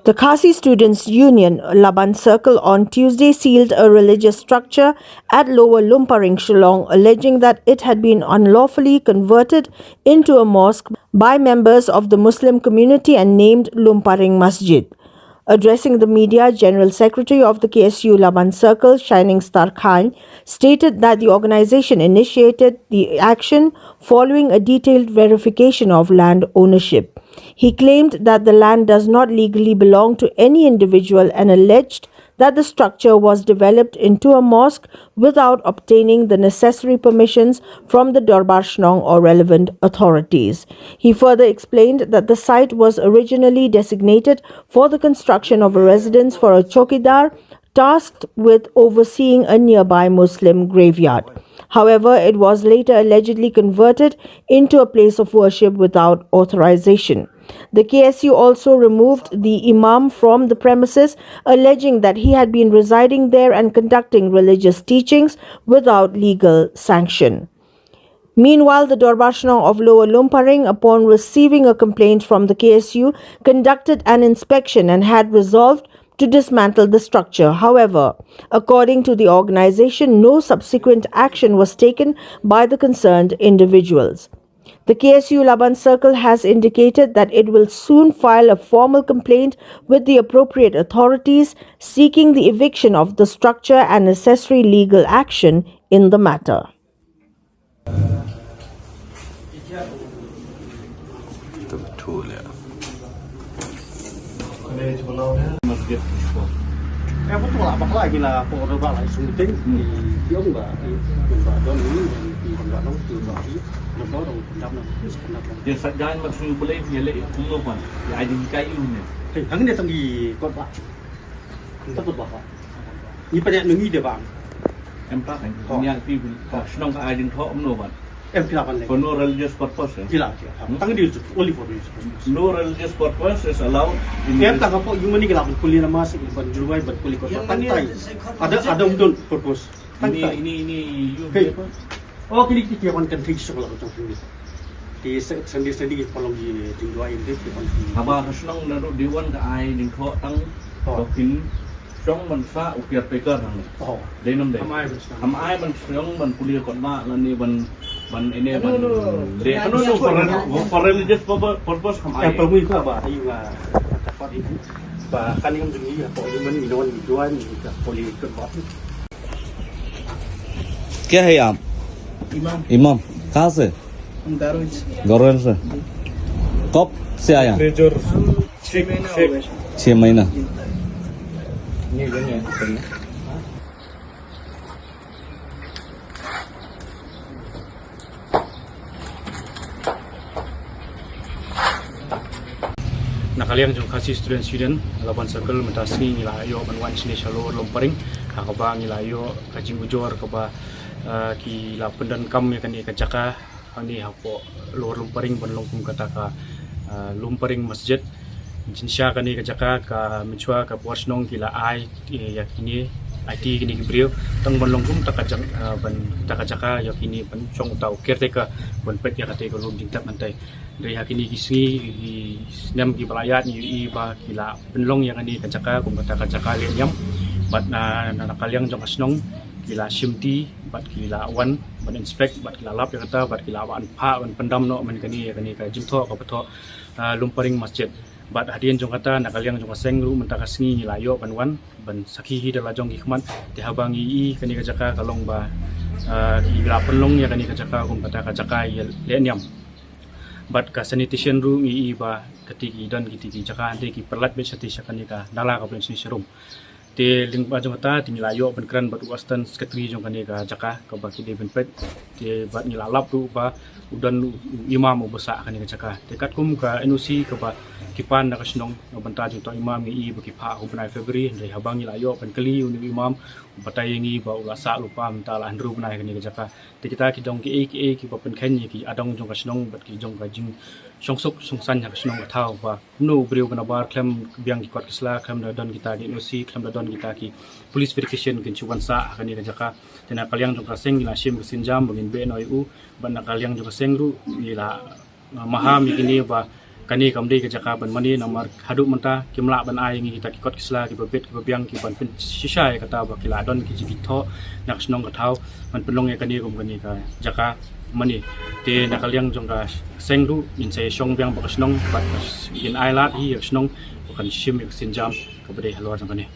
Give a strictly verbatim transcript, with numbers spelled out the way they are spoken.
The Khasi Students Union, Laban Circle, on Tuesday sealed a religious structure at Lower Lumparing, Shillong, alleging that it had been unlawfully converted into a mosque by members of the Muslim community and named Lumparing Masjid. Addressing the media, General Secretary of the K S U Laban Circle, Shining Star Khan, stated that the organization initiated the action following a detailed verification of land ownership. He claimed that the land does not legally belong to any individual and alleged that the structure was developed into a mosque without obtaining the necessary permissions from the Dorbar Shnong or relevant authorities. He further explained that the site was originally designated for the construction of a residence for a chowkidar tasked with overseeing a nearby Muslim graveyard. However, it was later allegedly converted into a place of worship without authorization. The K S U also removed the imam from the premises, alleging that he had been residing there and conducting religious teachings without legal sanction. Meanwhile, the Dorbar Shnong of Lower Lumparing, upon receiving a complaint from the K S U, conducted an inspection and had resolved to dismantle the structure. However, according to the organization, no subsequent action was taken by the concerned individuals. The K S U Laban Circle has indicated that it will soon file a formal complaint with the appropriate authorities seeking the eviction of the structure and necessary legal action in the matter. Masjid. Eh, betul lah, bakla gila, ko order bakla sunting, di tiong ba, di ba don ni, di ba don, di ba di, ba don, ba don, ba don. Dia sat jalan ba sunu boleh, dia le kumno pan. Dia ada di kayu ni. Eh, hang ni tang di kot ba. Takut ba. Ni pada nungi dia bang. Em tak kan. Oh. Ni yang pi, oh, senang ka ai ding thok mno ban. Em kila ban le. For no religious purpose, eh? Kila, kila. Hmm? Tang di only for religious purpose. No religious purpose is allowed in. Em this tak apa, human ni kila ban kuli nama si ban jurwai ban kuli kot. Tang tai. Ada, ada undun purpose. Tang tai. Ini, ini, ini, you. Hey. Oh, kini kita kiawan kan fix sekolah betul sini. Di se-, sendiri-sendiri kalau di, di dua ini kita kiawan. Haba ka shnong na ru diwan ka ai ding thok tang. Oh. Dokin shnong ban sa u caretaker hang. Oh. Dei nam dei. Am ai ban shnong. Am ai ban shnong ban puli kot ba la ni ban, ban ene ban. Dei anu no for, for religious purpose, purpose am ai. Eh, pemui ko ba, ayu ba. Ba kan yang demi ya, ko di man ni don ni dua ni ka puli kot ba. क्या है आप? इमाम। इमाम। कहाँ से? हम गारो से। गारो से। कब से आया? हम छह महीना हो गए। छह महीना। Na ka liang jong Khasi Students Union, Laban Circle, mynta sngi ngi la ïoh ban wan shane sha Lower Lumparing, ha kaba ngi la ïoh ka jingujor kaba, eh, ki la pyndonkam ïa kane ka jaka hangne hapoh Lower Lumparing ban long kum kata ka, eh, Lumparing Masjid. Jingshisha kane ka jaka ka mynshuwa ka bor shnong ki la ai, eh, ïa kine, aiti kine ki briew tang ban long kum kata ka jaka, eh, ban kata ka jaka ïa kine ban shong uta u caretaker ban peit ïa kata ka lum jingtep mynta. Dei ha kine ki sngi, ki snem kiba la ïaid ngi ïohi ba ki la pynlong ïa kane ka jaka kum kata ka jaka leh niam. Bad na, na, na ka liang jong ka shnong ki la shim ti bad ki la wan ban inspect bad ki la lap ïa kata bad ki la wan phah ban pyndam noh man kane ïa kane ka jingthoh kaba thoh, ah, Lumparing Masjid. Bad hadien jong kata na ka liang jong ka seng ruh mynta ka sngi ngi la ïoh ban wan ban sakhi hi da la jong ki khmat. Te haba ngi ïohi kane ka jaka ka long ba, ah, ki la pynlong ïa kane ka jaka kum kata ka jaka ïa leh niam. Bad ka sanitation ruh ngi ïohi ba kati ki don kiti ki jaka hynrei ki pynlait beit shatei sha kane ka nala kaba don shane sharum. Te lyngba jong kata te ngi la ïoh ban kren bad u assistant secretary jong kane ka jaka kaba ki dei ban peit. Te bad ngi la lap ruh ba u don u, u imam uba sah kane ka jaka. Te katkum ka N O C kaba ki pan na ka shnong na bynta jong uta u imam ngi ïohi ba ki phah ha u bnai February, hynrei haba ngi la ïoh ban kylli ïa une u imam u batai ïa ngi ba u la sah lypa mynta la hynriew bnai kane ka jaka. Te kita ki dong kiei kiei kiba pynkheiñ ïa ki adong jong ka shnong bad ki jong ka jingshongsuk shongsaiñ ha ka shnong ka thaw ba kumno u briew ba nabar khlem biang ki kot ki sla, khlem da don kita ki N O C, khlem da don kita ki police verification kin shu wan sah ha kane ka jaka. Te na ka liang jong ka seng ngi la shim ka sienjam ba ngin beh noh ïa u bad na ka liang jong ka seng ruh ngi la, uh, maham ïa kine ba kane kam dei ka jaka ban mane, namar haduh mynta kim lah ban ai ngi kita ki kot ki sla kiba bit kiba biang ki ban pynshisha ïa kata ba ki la don ki jingithoh na ka shnong ka thaw ban pynlong ïa kane kum kane ka jaka mane. Te na ka liang jong ka seng ruh ngin sa ïashong biang bad ka shnong bad ngin ai lad hi ïa ka shnong ba kan shim ïa ka sienjam kaba dei halor jong kane.